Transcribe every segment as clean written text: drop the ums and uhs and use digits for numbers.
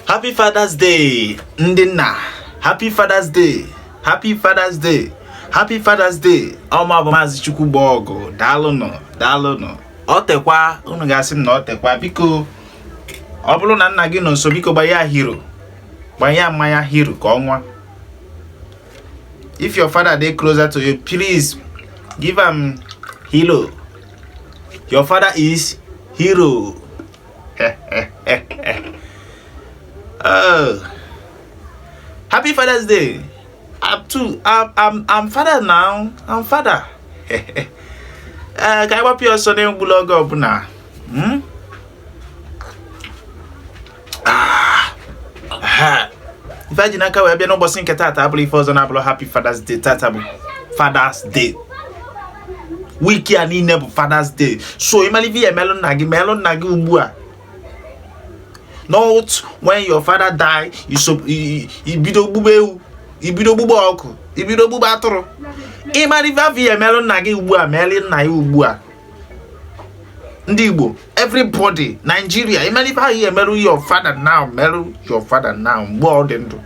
Happy Father's Day, ndị nna. Happy Father's Day. Happy Father's Day. Happy Father's Day. Ọ mụ bụ Maazị Chukwugboọgụ. Daalụnụ, daalụnụ. Ọ tekwa, unu ga-asị m na ọ tekwa. Biko, ọ bụrụ na nna gị nọ nso, biko gbanye ya Hero. Gbanye ya mmanya Hero ka ọ ṅụọ. If your father dey closer to you, please give am Hero. Your father is hero. Oh. Happy Father's Day. I'm too. I'm father now. I'm father. Ka anyị gbapụ ya ọsọ n'egbula oge ọbụla. Hmm? Ah. Ha. Ife anyị ji n'aka wee bịa n'ụbọchị nke tata abụrọ ife ọzọ na-abụrọ Happy Father's Day. Tata bụ Father's Day. Week a niile bụ Father's Day. So ị mara ife ị ya-emelụ nna gị, melụ nna gị ugbu a. Not when your father die, you so i bido gbube ewu, i bido gbube ọkụkọ, i bido gbube atụrụ. Ị mara ife afụ ị ya-emelụ nna gị ugbu a, melụ nna ya ugbu a. Ndị Igbo, everybody, Nigeria, ị mara ife ahụ ị ya-emelụ your father now, melụ your father now mgbe ọ dị ndụ.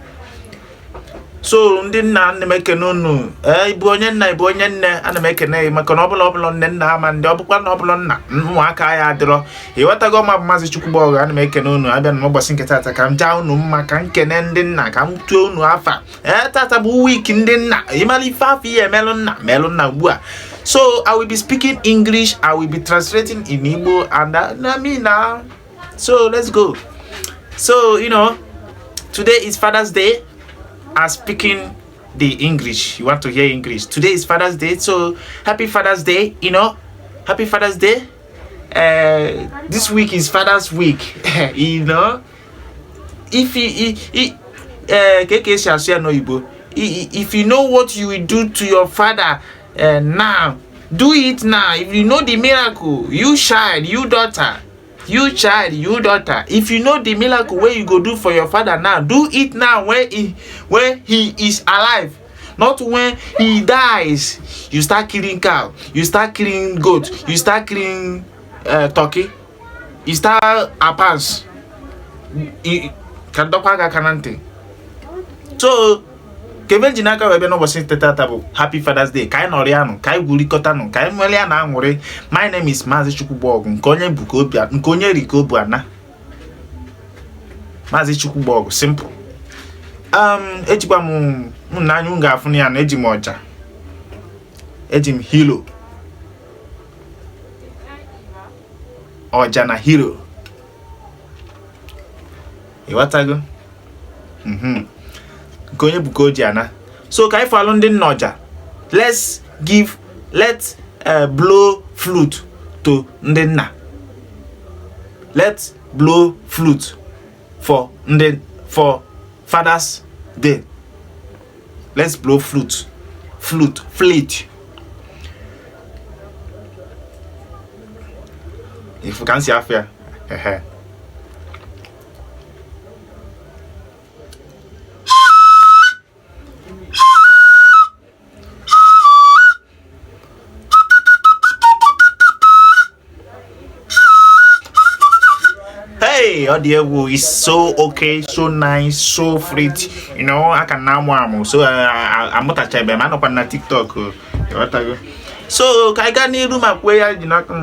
So ndị nna, ana m ekene unu. Ee, ị bụ onye nna, ị bụ onye nne, ana m ekene gị maka na ọ bụrọ ọ bụrọ nne nna ama ndị ọ bụkwa na ọ bụrọ nna ụmụaka ya adịrọ. Ịghọtago? Ọ mụ bụ Maazị Chukwugboọgụ, ana m ekene unu. Abịa n'ụbọchị nke tata ka m jaa unu mma, ka m kene ndị nna, ka m tuo unu afa. Ee, tata bụ week ndị nna. Ị mara ife afụ ị ya-emelụ nna, melụ nna ugbu a. So I will be speaking English, I will be translating in Igbo, and na me now. So let's go. So today is Father's Day. I'm speaking the English. You want to hear English. Today is Father's Day, so happy Father's Day, you know. Happy Father's Day. This week is Father's Week. If you, ka ka esi asụ ya n'oyibo, if you know what you will do to your father now, do it now. If you know the miracle, you child, you daughter, you child, you daughter, if you know the miracle wey you go do for your father now, do it now when he is alive, not when he dies. You start killing cow, you start killing goat, you start killing turkey, you start apans. Ka m dọkwa gị aka na ntị. So ka ife m ji n'aka wee bịa n'ụbọchị nke tata bụ Happy Father's Day. Ka anyị nọrịa nụ, ka anyị gwurikọta nụ, ka anyị nwere ya na aṅụrị. My name is Maazị Chukwugboọgụ. Nke onye bụ ka obi, nke onye ri ka o bu ana. Maazị Chukwugboọgụ, simple. Ejikwa m m n'anya unu ga-afụ ya na eji m ọja, eji m Hero, ọja na Hero. Ịghọtago? Nke onye bụ ka o ji ana. So ka anyị fụalụ ndị nna ọja. Let's give, let blow flute to ndị nna. Let's blow flute for ndị, for Father's Day. Let's blow flute, flute, flute. Ị fụ ka m si afụ ya. Ehe. Hey, ọ dị egwu. Is so okay, so nice, so free. Aka na-amụ amụ, so amụtachabe m, anọkwa na TikTok. Ịghọtago? So ka anyị gaa n'iru ma kwue ya ji n'aka.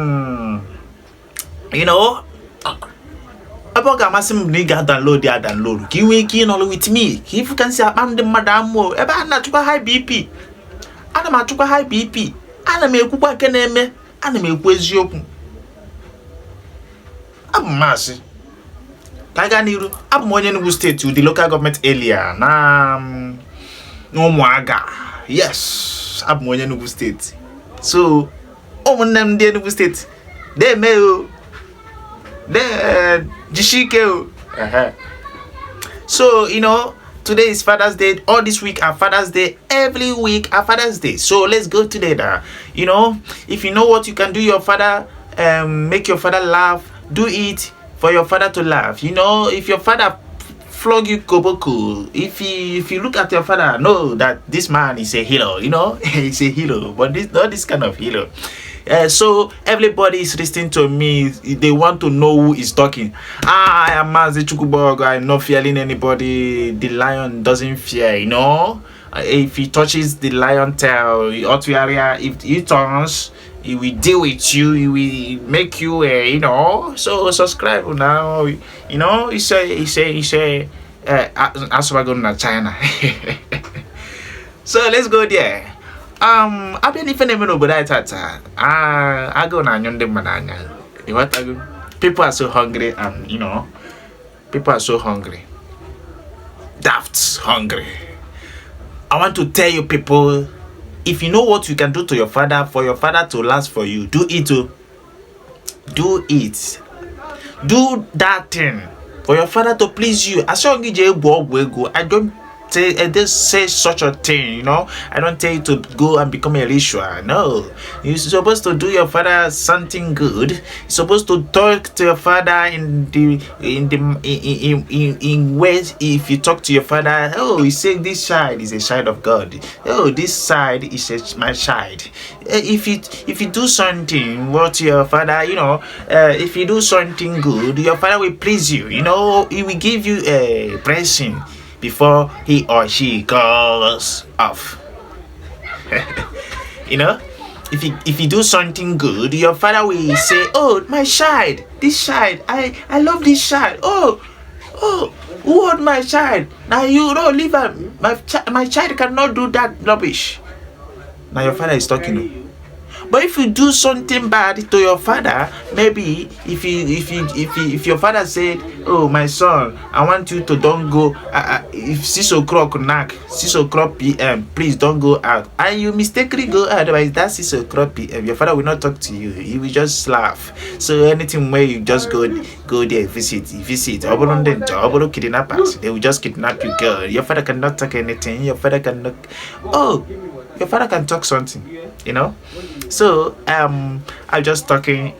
Ebe ọ ga-amasị m na ị ga-adownload ya, download, ka ị nwee ike ịnọrọ with me, ka ị fụ ka m si akpa ndị mmadụ amụ. Ebe a na-achụkwa high BP, ana m achụkwa high BP, ana m ekwukwa nke na-eme, ana m ekwu eziokwu. Abụ m maazị. Ka anyị gaa n'iru. Abụ m onye Enugu Steeti, Udi Local Government Area na Ụmụaga. Yes, abụ m onye Enugu Steeti. So ụmụnne m ndị Enugu Steeti, deme o, de jisie ike o. So today is Father's Day. All this week are Father's Day. Every week are Father's Day. So let's go together. If you know what you can do your father, make your father laugh, do it for your father to laugh. If your father flog you koboko, if you look at your father, know that this man is a hero. He's a hero, but this not this kind of hero. So everybody is listening to me. They want to know who is talking. I am Mazi Chukwubuogu. I'm not fearing anybody. The lion doesn't fear. If he touches the lion tail, if he turns, he will deal with you. He will make you, you know. So subscribe now. He say, asụbago na China. So let's go there. Abịa n'ife na-eme n'obodo anyị tata, agụụ na-anyụ ndị mmadụ anya. Ịghọtago? People are so hungry and people are so hungry. Daft hungry. I want to tell you people, if you know what you can do to your father for your father to last for you, do it. Oh. Do it. Do that thing for your father to please you. As long as you ego, I don't say such a thing. I don't tell you to go and become a ritual. No. You're supposed to do your father something good. You're supposed to talk to your father in the in the in ways. If you talk to your father, oh, you say this child is a child of God. Oh, this side is my child. If you do something what your father, if you do something good, your father will please you. He will give you a blessing before he or she goes off. If you do something good, your father will say, "Oh, my child, this child, I love this child. Oh, who hold my child? Now you don't leave her. My child cannot do that rubbish." Now your father is talking. But if you do something bad to your father, maybe if your father said, "Oh, my son, I want you to don't go. If 6 o'clock knack, 6 o'clock p.m., please don't go out," and you mistakenly go out by that 6 o'clock p.m., your father will not talk to you. He will just laugh. So anything where you just go there, visit, visit. Ọ bụrụ ndị nche, ọ bụrụ kidnappers, they will just kidnap you, girl. Your father cannot talk anything. Your father cannot. Oh, your father can talk something. So I'm just talking.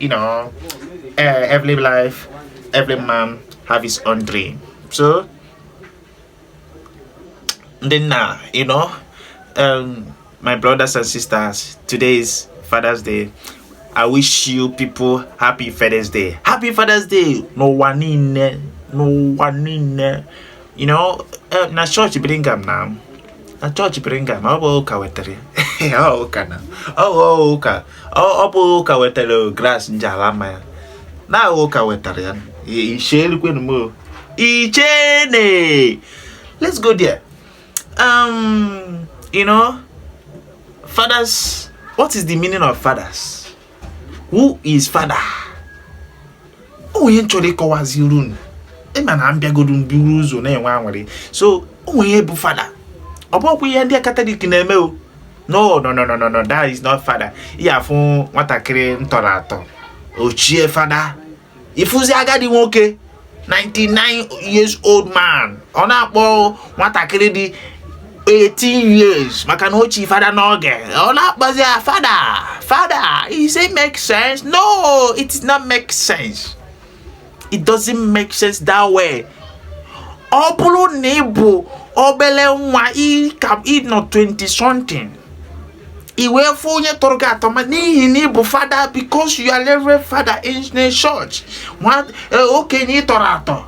Every life, every man have his own dream. So then now, my brothers and sisters, today is Father's Day. I wish you people happy Father's Day. Happy Father's Day. N'ụwa niile, n'ụwa niile. Na church bring am now. Na church bring am, ọ bụ ụka wetara ya. Ọ ụka na. Ọ bụ ụka. Ọ bụ ụka wetara glass nji ala mmanya. Na ụka wetara ya. Ichelukwenu m o. Ichene. Let's go there. Fathers, what is the meaning of fathers? Who is father? Onye chọrọ ịkọwaziri unu. Ịma na m bịagodu mburu ụzọ na-enwe aṅụrị. So, o nwere ihe bụ father. Ọ bụghịkwa ihe ndị Katọlik na-eme o. No, no, no, no, no, no, that is not father. Ị afụ nwatakịrị ntọrọ atọ. Ochie father. Ịfụzi agadi nwoke 99 years old man. Ọ na-akpọ nwatakịrị dị 18 years maka na ochie fada n'oge. Ọ na-akpọzi ya father, father. Is it make sense? No, it does not make sense. It doesn't make sense that way. Ọ bụrụ na ị bụ obele nwa ị ka ị nọ 20 something, i wee fụ onye tọrọ gị atọ ma n'ihi na ị bụ fada, because you are reverend father in the church, nwa okenye ị tọrọ atọ,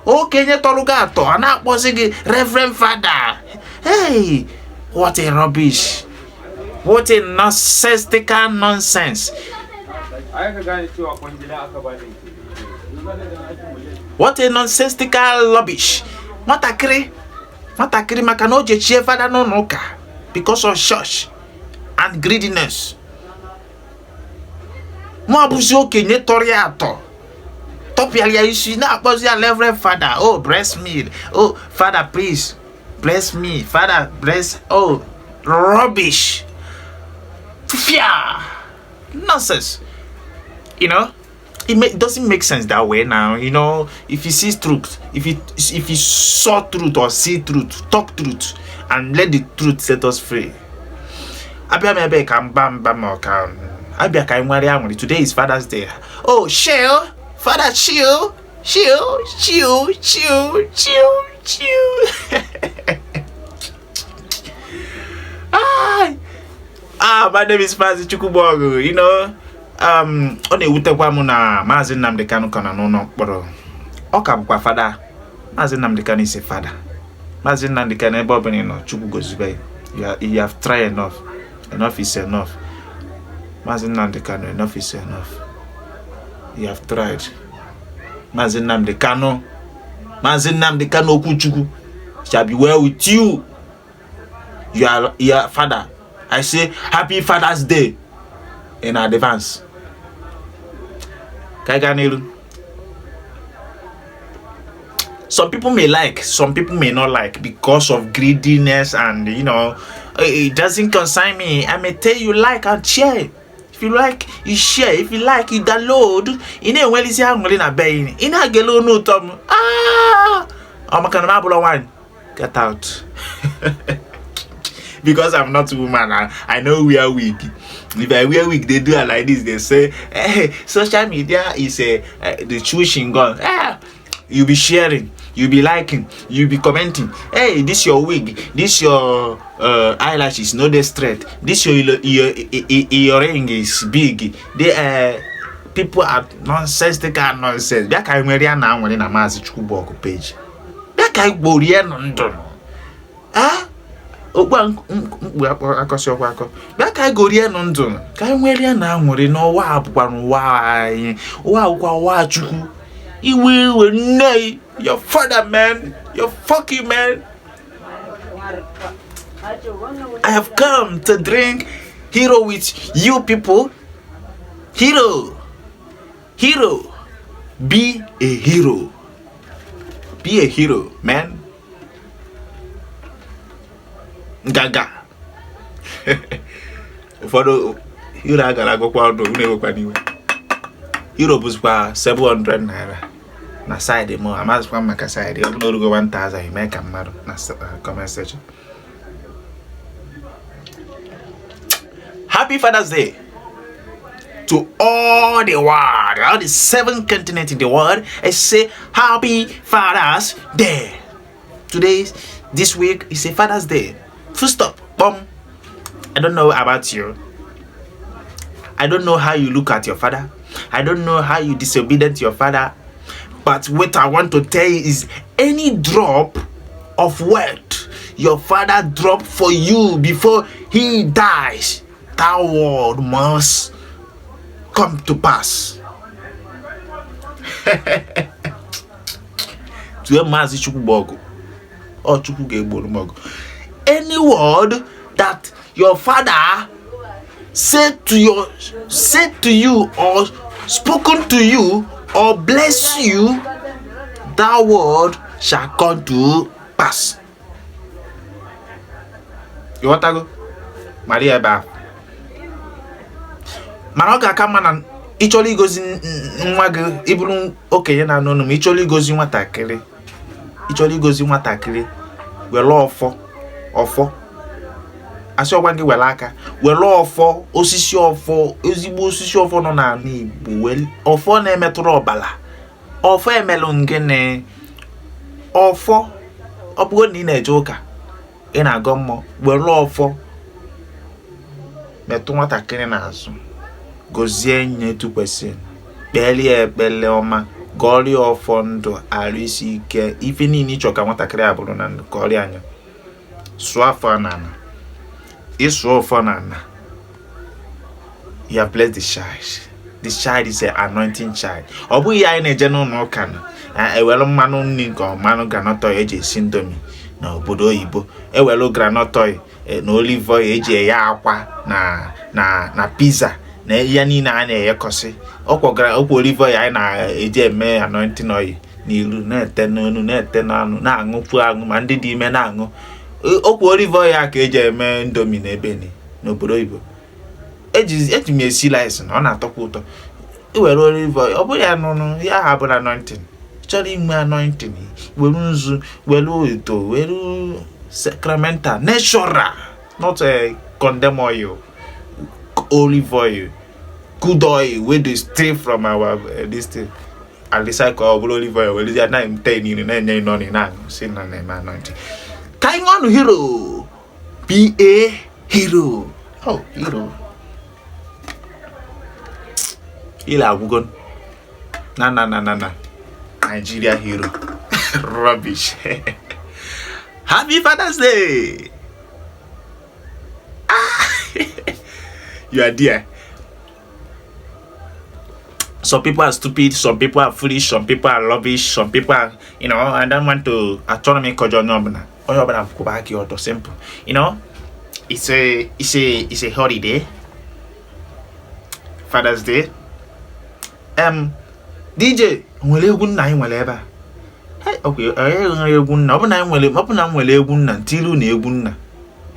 okenye tọrọ gị atọ a na-akpọzi gị reverend father. Hey, what a rubbish, what a nonsensical nonsense. Ai ka gane cewa kwangila aka ba da ita. What a nonsensical rubbish. Nwatakịrị, nwatakịrị, maka na o jechie fada n'ụlọ ụka because of church and greediness, nwa bụzi okenye tọrọ ya atọ, tọpịara ya isi, na-akpọzi ya reverend father. "Oh, bless me. Oh, father, please bless me. Father, bless." Oh, rubbish. Fia nonsense. It doesn't make sense that way now. If you see truth, if you saw truth or see truth, talk truth and let the truth set us free. Abịa m ebe ka mba mba ma ọ ka abịa ka anyị nwere aṅụrị. Today is Father's Day. Oh, chill, father, chill, chill, chill, chill, chill, chill. Ah, Ah, my name is Mazi Chukwubogu. Ọ na-ewutekwa m na Maazị Nnamdi Kanu ka nọ n'ụlọ mkpọrọ. Ọ ka bụkwa fada. Maazị Nnamdi Kanu is a father. Maazị Nnamdi Kanu, ebe ọ bụla ị nọ, Chukwu gozibe. You have tried enough. Enough is enough. Maazị Nnamdi Kanu, enough is enough. You have tried. Maazị Nnamdi Kanu, Maazị Nnamdi Kanu, Okwuchukwu shall be well with you. You are your father. I say happy Father's Day in advance. Ka anyị gaa n'iru. Some people may like, some people may not like because of greediness and it doesn't concern me. I may tell you, like and share. If you like, you share. If you like, you download. Ị na-enwelisi aṅụrị na be ị ị na-agele onu ụtọ m. Ah! Ọ maka na m abụrụ nwaanyị. Get out. Because I'm not a woman, I no wear wig. If I wear wig, they do it like this. They say, "Hey, social media is a the chewing gum." Ah, you be sharing, you be liking, you be commenting. "Hey, this your wig, this your eyelashes, no dey straight. This your ring is big." They people are nonsense, they got nonsense. Bịa ka anyị nwere ya na anwụrị na Maazị Chukwubuogu page. Bịa ka anyị gborie nụ ndụ. Ah, okpu a mkpu akọsị ọkwa akọ. Bịa ka anyị gorie nụ ndụ, ka anyị nwere ya na aṅụrị n'ụwa a bụkwa n'ụwa anyị. Ụwa a bụkwa ụwa Chukwu. Iwe iwe nne, your father, man, your fucking man. I have come to drink Hero with you people. Hero, hero, be a hero, be a hero, man. Ngaga ụfọdụ Hero agara agụkwa ọnụ unu ewekwa n'iwe. Hero bụzikwa 700 naira na side m. Amazịkwa m maka side ọ bụla orugo 1000 ime ka mmadụ na comment section. Happy Father's Day to all the world, all the seven continents in the world. I say happy Father's Day. Today, this week is a Father's Day. Full stop. Boom. I don't know about you. I don't know how you look at your father. I don't know how you disobedient to your father. But what I want to tell you is any drop of word your father dropped for you before he dies, that word must come to pass. Tue Maazị Chukwubuogu. Ọ Chukwu ga-egboro m ọgụ. Any word that your father said to you or spoken to you or bless you, that word shall come to pass. Ịghọtago? Maria ebe ahụ. Mana ọ ga-aka mma na ị chọrọ igozi nwa gị, ịbụrụ okenye na-anụ ọnụ ma ị chọrọ igozi nwatakịrị, ị chọrọ igozi nwatakịrị, were ọfọ, ọfọ asị ọgwa gị were aka, were ọfọ, osisi ọfọ, ezigbo osisi ọfọ nọ n'ala Igbo, were ọfọ na-emetụrụ ọbala, ọfọ emelụ ngịnị, ọfọ. Ọ bụrụ na ị na-eje ụka, ị na-agọ mmụọ, were ọfọ metụ nwatakịrị n'azụ, gozie nye etu kwesịrị, kpelie ya ekpele ọma, gọọrọ ya ọfọ ndụ, arụ isi ike, ife niile ịchọ ka nwatakịrị a bụrụ na ndụ, kọọrọ anya. Sụọ afọ n'ala. Ịsụọ ọfọ n'ala, you have blessed the child. The child is an anointing child. Ọ bụghị ya anyị na-eje n'ụlọ ụka na ewere mmanụ nri ka mmanụ groundnut oil eji esi Indomie na obodo oyibo, ewere groundnut oil na olive oil eji eghe akwa na pizza na ihe niile a na-eghekọsị. Ọkwa olive oil anyị na-eji eme anointing oil n'ilu, na-ete n'onu, na-ete n'anụ, na-aṅụkwu aṅụ, ma ndị dị ime na-aṅụ. Ọkwa olive oil a ka eji eme Indomie na ebe n'obodo oyibo. Eji m esi rice na ọ na-atọkwa ụtọ. Iwere olive oil, ọ bụrụ ya nụnụ ya ha bụrụ anointing. Chọrọ inwe anointing, were nzu, were eto, were sacramental, natural, not a condemn oil, olive oil, good oil wey dey steal from our this thing and recycle. Ọ bụrụ olive oil, were ya na-ete niile na-enye nọ na-aṅụ si na na-eme anointing. Ka anyị ṅụọnụ Hero. Be a hero. Oh, hero. Ile agwụgo. Na na na na na. Nigeria hero. Rubbish. Happy Father's Day. Ah! You are there. Some people are stupid, some people are foolish, some people are rubbish, some people are, I don't want to achọrọ m ịkọjọ onye ọbụla. Onye ọbụla kwụba aka ya ọtọ, simple. It's a holiday. Father's Day. DJ, nwere egwu nna anyị nwere ebe a. Hey, okay, onye nwere egwu nna, ọ bụ na anyị nwere, ọ bụ na m nwere egwu nna, ntilu na egwu nna.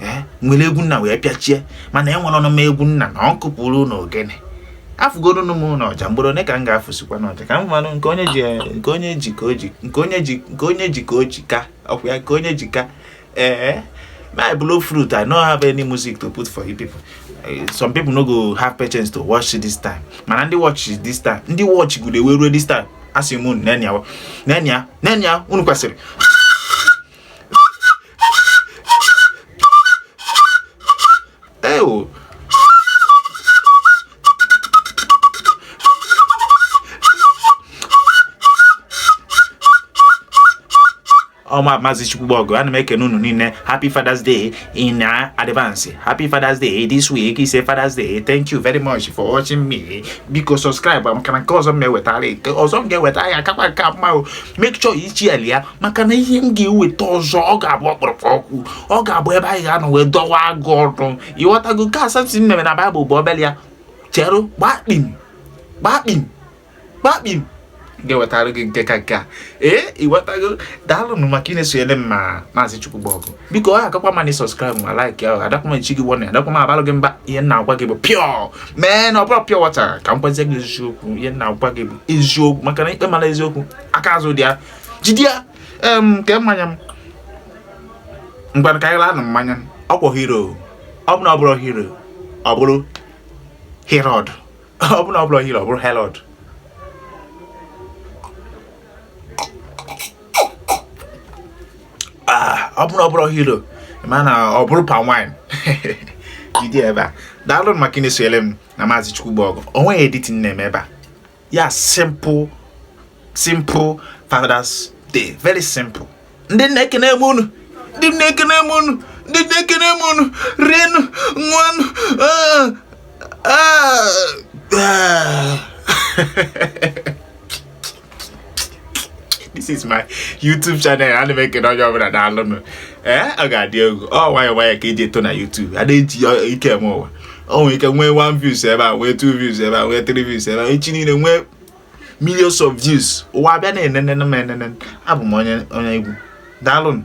Ee, nwere egwu nna wee pịachie, mana enwere ọnụ m egwu nna na ọ kụpụrụ na ogene. Afụgoro m na ọja mgboro one ka m ga-afụsikwa n'ọja ka m manụ nke onye ji nke onye ji ka o ji nke onye ji nke onye ji ka o ji ka ọkwa ya nke onye ji ka. Ee, may I blow fruit. I no have any music to put for you people. Some people no go have patience to watch this time, mana ndị watch this time, ndị watch go ewe ruo this time. Asị m unu nenya nenya nenya, unu kwesịrị. Ewo, ọma Maazị Chukwugbọgụ, ana m ekene unu niile. Happy Father's Day in advance. Happy Father's Day. This week is a Father's Day. Thank you very much for watching me. Biko subscribe, maka na nke ọzọ m ewetara, nke ọzọ m ga-eweta ya akakwa nke mma o. Make sure ichi ya, maka na ihe m ga-eweta ọzọ, ọ ga-abụ ọkpụrụkpụ ọkụ, ọ ga-abụ ebe anyị ga-anọ wee dọwa agụ ọnụ, ịghọtago? Nke asatọ m mere na Baịbụl bụ obele ya cheru gbakpim gbakpim gbakpim ga-ewetara gị nke ka nke a. Ee, ịghọtago? Daalụnụ maka ị na-esonyere m ma Maazị Chukwugbọgụ. Biko, ọ akakwa ma na subscribe ma like ya. Adakwa m echi gị wọnụ, adakwa m abalụ gị mba. Ihe m na-agwa gị bụ pure mee na ọ bụrụ pure water. Ka m gwazie gị eziokwu, ihe m na-agwa gị bụ eziokwu, maka na ikpe mara eziokwu aka azụ dị ya jide ya. Em nke mmanya m ngwanụ, ka anyị laa na mmanya ọkwọ hero. Ọ bụ na ọ bụrụ hero, ọ bụrụ Herod. Ọ bụ na ọ bụrụ hero, ọ bụrụ Herod. Ah, ọ bụrụ ọ bụrụ hero, mana ọ bụrụ palm wine. Jide ebe a. Daalụ maka ị na-esonyere m na Maazị Chukwugbọgụ. O nweghị editing na-eme ebe a ya. Simple, simple Father's Day, very simple. Ndị nna, ekene m unu. Ndị nna, ekene m unu. Ndị nna, ekene m unu. Rienụ nwanụ. Ah, ah, ah. This is my YouTube channel. Ana m ekene onye ọbụla. Daalụnụ. Ee, ọ ga-adị egwu. Ọ nwayọ nwayọ ka eji eto na YouTube. A na-eji ike eme ụwa. O nwere ike nwee one views ebe a, nwee two views ebe a, nwee three views ebe a, echi niile nwee millions of views. Ụwa abịa na-enene m enene. Abụ m onye egwu. Daalụnụ.